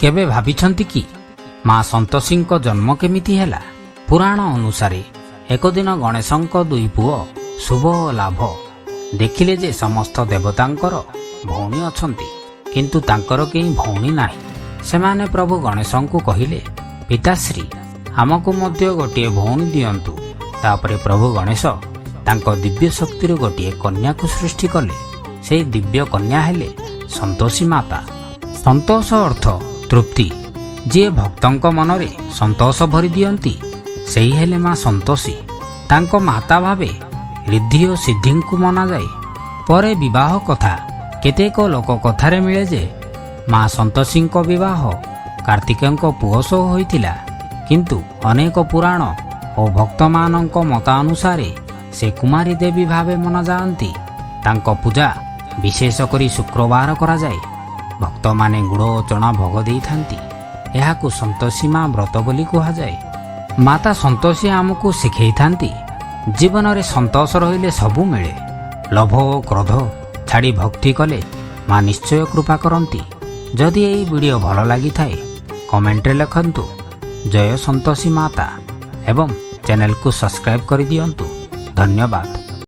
କେବେ ଭାବିଛନ୍ତି କି, ମା ସନ୍ତୋଷୀଙ୍କ ଜନ୍ମ କେମିତି ହେଲା? ପୁରାଣ ଅନୁସାରେ ଏକ ଦିନ ଗଣେଶଙ୍କ ଦୁଇ ପୁଅ ଶୁଭ ଓ ଲାଭ ଦେଖିଲେ ଯେ ସମସ୍ତ ଦେବତାଙ୍କର ଭଉଣୀ ଅଛନ୍ତି, କିନ୍ତୁ ତାଙ୍କର କେହି ଭଉଣୀ ନାହିଁ। ସେମାନେ ପ୍ରଭୁ ଗଣେଶଙ୍କୁ କହିଲେ, "ପିତାଶ୍ରୀ, ଆମକୁ ମଧ୍ୟ ଗୋଟିଏ ଭଉଣୀ ଦିଅନ୍ତୁ।" ତାପରେ ପ୍ରଭୁ ଗଣେଶ ତାଙ୍କ ଦିବ୍ୟ ଶକ୍ତିରୁ ଗୋଟିଏ କନ୍ୟାକୁ ସୃଷ୍ଟି କଲେ। ସେହି ଦିବ୍ୟ କନ୍ୟା ହେଲେ ସନ୍ତୋଷୀ ମାତା। ସନ୍ତୋଷ ଅର୍ଥ ତୃପ୍ତି। ଯିଏ ଭକ୍ତଙ୍କ ମନରେ ସନ୍ତୋଷ ଭରି ଦିଅନ୍ତି, ସେହି ହେଲେ ମା ସନ୍ତୋଷୀ। ତାଙ୍କ ମାତା ଭାବେ ରିଦ୍ଧି ଓ ସିଦ୍ଧିଙ୍କୁ ମନାଯାଏ। ପରେ ବିବାହ କଥା। କେତେକ ଲୋକ କଥାରେ ମିଳେ ଯେ ମା ସନ୍ତୋଷୀଙ୍କ ବିବାହ କାର୍ତ୍ତିକଙ୍କ ପୁଅ ସହ ହୋଇଥିଲା। କିନ୍ତୁ ଅନେକ ପୁରାଣ ଓ ଭକ୍ତମାନଙ୍କ ମତ ଅନୁସାରେ ସେ କୁମାରୀ ଦେବୀ ଭାବେ ମନାଯାଆନ୍ତି। ତାଙ୍କ ପୂଜା ବିଶେଷ କରି ଶୁକ୍ରବାର କରାଯାଏ। ଭକ୍ତମାନେ ଗୁଡ଼ ଓ ଚଣା ଭୋଗ ଦେଇଥାନ୍ତି। ଏହାକୁ ସନ୍ତୋଷୀ ମା ବ୍ରତ ବୋଲି କୁହାଯାଏ। ମାତା ସନ୍ତୋଷୀ ଆମକୁ ଶିଖେଇଥାନ୍ତି, ଜୀବନରେ ସନ୍ତୋଷ ରହିଲେ ସବୁ ମିଳେ। ଲୋଭ ଓ କ୍ରୋଧ ଛାଡ଼ି ଭକ୍ତି କଲେ ମା ନିଶ୍ଚୟ କୃପା କରନ୍ତି। ଯଦି ଏହି ଭିଡ଼ିଓ ଭଲ ଲାଗିଥାଏ, କମେଣ୍ଟରେ ଲେଖନ୍ତୁ "ଜୟ ସନ୍ତୋଷୀ ମାତା" ଏବଂ ଚ୍ୟାନେଲକୁ ସବସ୍କ୍ରାଇବ୍ କରିଦିଅନ୍ତୁ। ଧନ୍ୟବାଦ।